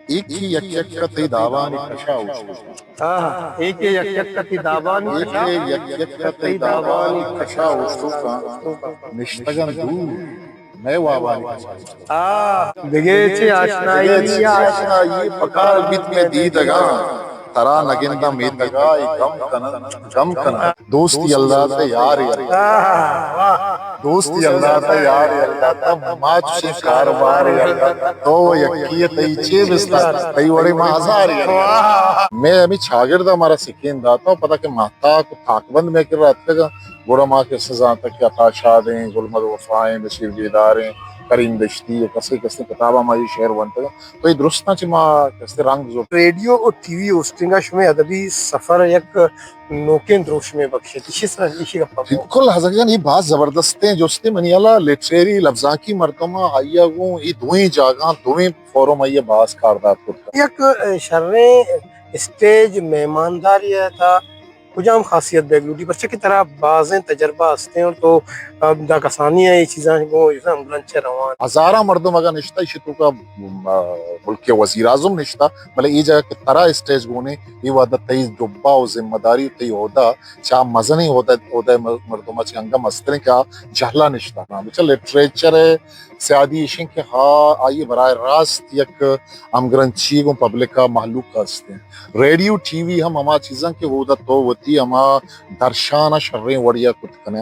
ایک ہی یک یک تئی دابانی کشا اوشتوکاں۔ آہا، ایک یک یک تئی دابانی ایک کشا، یک یک تئی دابانی کشا اوشتوکاں۔ نشتگاں دور، مئے وابانی کشا۔ آہ، دگہ چے آشنائی، دگہ چے آشنائی پکار بیت مئے دیدگاں۔ ترا نگنداں میتگا، اے گم کنن، گم کنن۔ دوستی اللہ تا یار اللہ۔ آہ، واہ۔ دوستی اللہ تا یار اللہ تا، ما چشیں کاروبار اللہ تا۔ تو یکی تئی چے بستار، تئی وڑے ما ہزار اللہ۔ واہ۔ مئے ہمے چاگرد مارا سکین داتا، پدا کہ مہتاک و تاکبند مئے کرا اتکگاں، گڑا ما کہ سزانتا کہ عطا شاد ایں، گل محمد وفا ایں، بشیر بیدار ایں، کریم دشتی ایں، کسے کسے کتاباں ما اے شعر ونتگاں۔ تو اے درستاں چہ ما کسے رنگ زرت۔ ریڈیو و ٹی وی ہوسٹنگ ء شمئے ادبی سفر یک نوکیں دروشمے بخشیت۔ ایشی سرا ایشی گپا بکن۔ بالکل حضرت جان، اے باز زبردستیں جستے۔ منی ہیالا لٹریری لبزانکی مردم ء آئی ء گوں اے دوئیں جاگہاں، دوئیں فورم آئی ء باز کاردار کرتگ۔ یک شریں اسٹیج مہمانداری ء تھا کجام خاصیت بیگ لوٹی؟ پرچہ کہ ترا بازیں تجربہ ہستیں اور تو، ام، دا کسانی ء اے چیزاں گوں جیسا ہمگرنچ ء روان۔ ہزاراں مردم اگاں نشتہ، ایشی توکا، ام، ملک ء وزیر اعظم نشتہ، بلے اے جگہ کہ ترا اسٹیج گونے، اے وہدہ تئی جبہ و ذمہ داری و تئی عہدہ چہ آ مزنیں عہدہ، عہدہ مردم ء چہ انگہ مستریں کہ آ جہلا نشتہ۔ بچہ لٹریچر ء سیادی ایشیں کہ ہا آئی براہ راست یک ہمگرنچی گوں پبلک ء مہلوک ء ہستیں۔ ریڈیو ٹی وی ہم ہما چیزاں کہ اودا تو وتی ہما درشان ء شریں وڑیا کت کنے۔